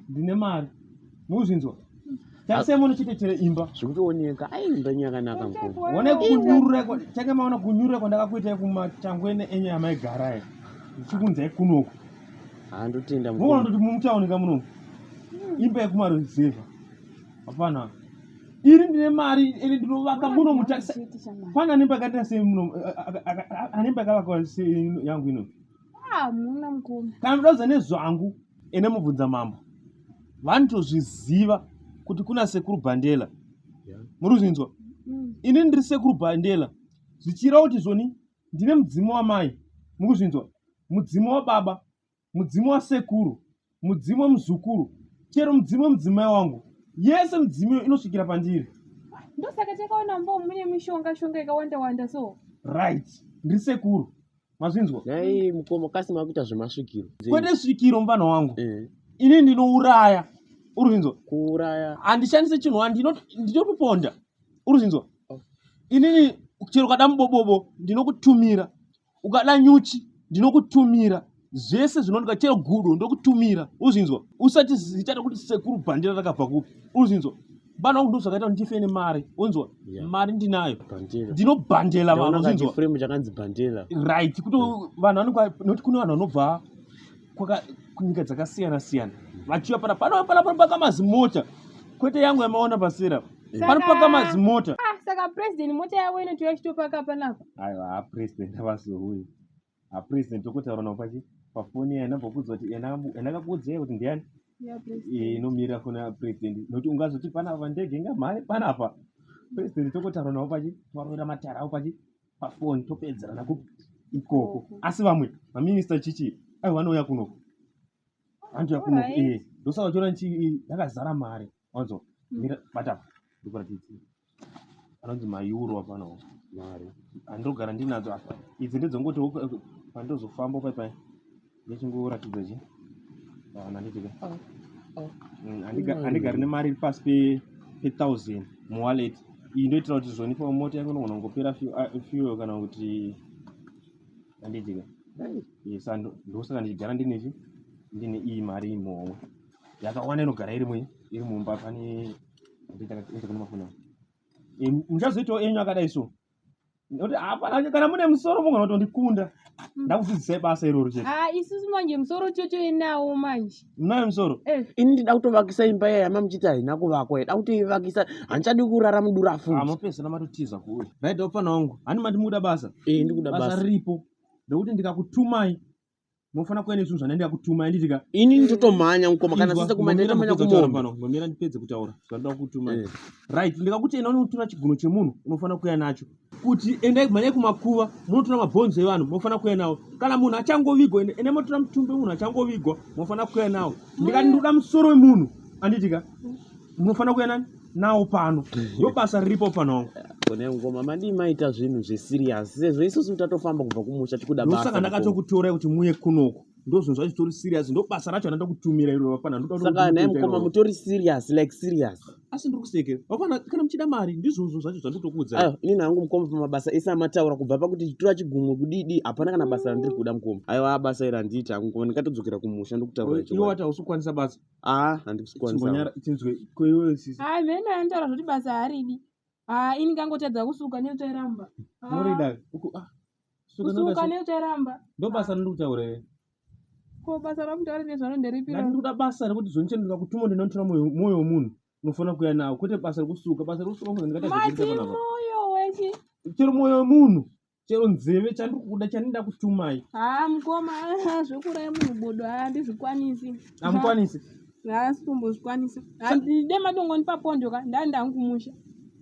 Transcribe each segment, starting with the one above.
Ndine mari. Muzvinzwa? Tarisai muno chete chere imba. Zvikutooneka. Ai imba yenyu yakanaka mukoma. One kunyurura kwa change maona kunyurura kwandakakuitai kumatangwene enyu amaigara aya. Ndichikunzai kunoku. Ah ndotenda mukoma. Munoona kuti mutauni ka munomu. Imba yekumaruzevha. Hapana. Iri ndine mari iri ndinovaka muno mutarisa. Pana nemba yakaita sei muno ane imba yakavakwa sei yangu ino. Ah, muna mukoma. Kana muda nezvangu ene mubvunza mambo. Vanotozviziva kuti kuna sekuru Bandela. Yeah. Muri kuzvinzwa? Ini ndiri sekuru Bandela. Zvichireva kuti zvoni ndine mudzimu wamai. Muri kuzvinzwa? Mudzimu wababa, mudzimu wasekuru, mudzimu wemuzukuru, chero mudzimu wemudzimai wangu. Yese mudzimu iyo inosvikira pandiri. Ndosaka takaona mbo mune mishonga shonga yakawanda wanda so. Right. Ndiri sekuru. Mazvinzwa? Nhai mukoma kasi makuita zvemasvikiro. Kwete svikiro mfana wangu. Eh. Ini ndinouraya. Uri kuzvinzwa? Kuuraya. Handishandise chinhu ndinotoponda. Uri kuzvinzwa? Inini chero ukada mubobobo ndinokutumira. Ukada nyuchi ndinokutumira. Zvese zvinondika chero gudo ndokutumira. Uzvinzwa? Usati zita rekuti sekuru bhandira rakabva kupi. Uzvinzwa? Bana wangu ndozvakaita kuti ndife nemari. Unzwa? Yeah. Mari ndinayo. Bandela. Ndinobhandela vanhu Ndaona uzvinzwa? kachiframe chakanzi bandela. Right. Kuti vanhu vanenge nekuti kune vanhu vanobva kunyika dzakasiyana siyana vachiuya pana pano pana panopaka mazimota kwete yangu yamaona pasera panopaka mazimota. Ah, saka president mota yavo inotouya ichitopaka panapa. Aiwa, ha president havazouyi. Ha president tokutaura navo pachi pafoni iya ndambokuudza kuti endakakuudzai kuti ndiani Yeah, president. Inomirira foni ya president nokuti ungazoti panapa ndege ingamhanye panapa president tokotaura navo pachi tovarovera matare avo pachi pafoni topedzerana kupi ikoko. Ikoko. Asi vamwe maminista chichi aiwa vanouya kunoko vanouya kunoko Alright. ndosaka uchiona yakazara mari wanzwa mira bata ndikuratidze anonzi mayuro apano Mari. Andogara ndinadzo apa idzi ndedzongoti pandozofamba pai pai ndichingoratidza chi aona nditika. Oh. Handigari nemari iri pasi pe 1000 muwallet iyi ndoitira kuti zvonipa mota yangu inogona kungopera fuel kana kuti handitika. Yes, ndosaka ndichigara ndine chi ndine iyi mari muhomwe yakawanda inogara iri mumba pane mafoni. Muchazoitawo enyu akadai so nekuti hapana kana mune musoro mugona kutondikunda. Ndakudzidzisai basa iroro chete. Ah, isusu manje musoro chocho inawo manje. Munayo musoro? Eh. Ini ndida kutovakisa imba iya yamamuchiti haina kuvakwa, ida kutoivakisa, handichadi kurara mudura futi. Ah, mapedzisira matotiza kuuya. Right, wapfana wangu. Hani mati mukuda basa? Eh, ndikuda Basa basa. riripo. Ndokuti ndikakutumai munofanira kuenda nezvinhu zvandanga ndakakutumai handiti ka? Ini ndotomhanya mukoma, kana Inzwa, sise kumhanya ngomira ndotomhanya ndipedze kutaura kumombe. pano, ngomira ndipedze kutaura zvandoda kukutumai. Eh. Right, ndikakuti enda unotora chiguno chemunhu unofanira kuuya nacho. Kuti endai mhanyai kumakuva munotora mabhonzo evanhu munofanira kuuya nawo. Kana munhu achangovigwa ende motora mutumbi wemunhu achangovigwa munofanira kuuya nawo. Ndikati ndikuda musoro wemunhu handiti ka? Munofanira kuuya nani? Nawo pano. Ndo basa riripo pano wangu. Kone mukoma, madii maita zvinhu zveserious sezvo isusu tatofamba kubva kumusha tikuda basa. Ndosaka ndakatokutorai kuti muuye kunoku. Ndo zvinhu zvacho zvitori serious, ndo basa racho randakutumira iroro vapfana. Ndoda kuti Saka nhai muite mukoma iroro. mutori serious, like serious. Asi ndiri kuseke. Vapfana kana muchida mari ndizvozvo zvacho zvandikutokuudzai. Aiwa, inini hangu mukoma pamabasa ese amataura kubva pakuti tora chigumwe kudidi hapana kana basa randiri kuda mukoma. Aiwa basa iri handiiti hangu mukoma, ndingatodzokera kumusha ndokutaura Iwe chokwadi. wati hausi kukwanisa basa. Ah, handisi kukwanisa. Chimbonyara tinzwe ko iwe sisi. Ah, mheno anotaura zvoti basa haridi. Ah, ini ngangotadza kusuka nekutsvairamba. Ah, Unorida uku ah. Suka kusuka nekutsvairamba. Ndo basa randiri kutaura here? Ko basa ramutaura nezvaro nderipi? Ndati ndikuda basa rekuti zvoni chero ndikakutuma ndinotora moyo wemunhu unofanira kuuya nawo kwete basa rekusuka. Basa rekusuka munhu ndingaita Mati zvekuita panapa. moyo wechi. Chero moyo wemunhu, chero nzeve chandiri kuda chandinoda kutumai. Ah, mukoma, zvekuuraya munhu bodo handizvikwanisi. Hamukwanisi? Haasi kumbozvikwanisa. Handide matongonipa pondo ka, ndanda hangu kumusha.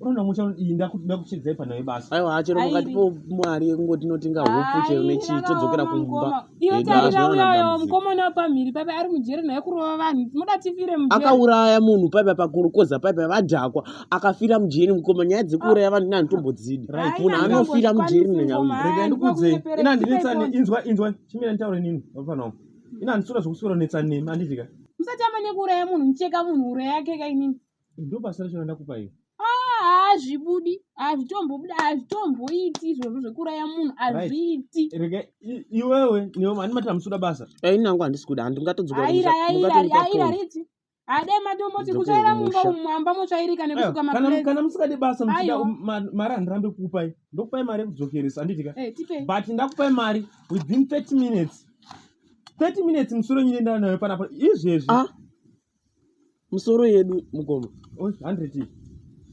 Unoona musha iyi ndakuchidzai panhau yebasa. Aiwa, chero Airi. mukatipo mari yekungoti tinotenga huku chero Ai, nechii todzokera rakaoma kumba. mukoma. Iwe Hedu tarira hazvina kana uyoyo dambudziko. mukoma unopamhiri papa ari mujeri naye kurova vanhu. Muda tifire mujeri. Akauraya munhu paipa pakurukoza paipa vadhakwa akafira mujeri mukoma. Nyaya dzekuuraya vanhu ini handitombodzidi. Right. Munhu anofira mujeri nenyaya iyi. Regai ndikuudzei. Ini handinetsani, inzwa, inzwa. Chimira nditaure nini, vafana vangu. Ini handisura zvekuswera kunetsani nemi, handiti ka? Musatamba nekuuraya munhu, mucheka munhu huro yake ka inini. Ndo basa racho randakupa iri. Ah, Haazvibudi, hazvitombobudi, hazvitomboiti izvozvo zvekuuraya munhu, hazviiti. Rega iwewe newe mani mati hamusuda basa. Ini hangu handisi kuda, handingatodzoka Aira kumusha, aira mungatonipa aira kombi. riti ade matomboti Ndidzokere kutsvaira mumba kumusha. umu amba motsvairika nekusuka Aiwa, kana maplate. kana musingadi basa muchida Aiwa. mari handirambe kukupai. Ndokupai mari yekudzokeresa handiti ka? Eh, tipei. But ndakupai mari within 30 minutes. 30 minutes musoro wenyu ndenda nayo panapa izvezvi. Ah, musoro yedu mukoma. Oh, 100 iyi.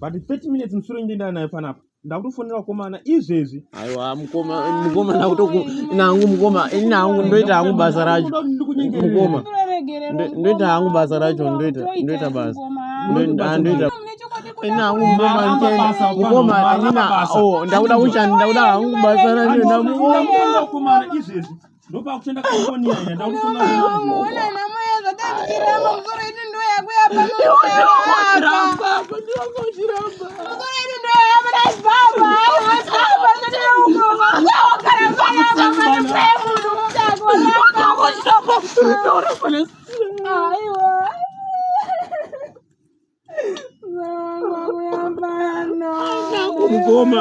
But 30 minutes musoro wenyu ndenda nayo panapa. Ndakutofonera vakomana izvezvi. Aiwa mukoma, Ah, mukoma mukoma ndakutoku wenyu. nangu mukoma, ini hangu ndoita hangu basa racho. Ndikuda kuti ndikunyengerere. Mukoma. Kuregerero, Ndoita hangu basa racho, mukoma, ndoita toita ndoita basa. mukoma. Ndoita Mune chokwadi kuda ini hangu kureva. mukoma Maramba basa, mukoma maramba inina basa. oh ndakuda kushanda ndakuda hangu basa racho ndamuona. Ndakufonera vakomana izvezvi. Ndopakushanda kamboni yaya ndakutofonera Muone vakomana. nhamo yazvatandichiramba musoro yedu ndoyakuya pano apa. Musoro yedu ndoyapa daibaba aiwa baba ndinougara panapa panokuya munhu mutako aiwa Mukoma.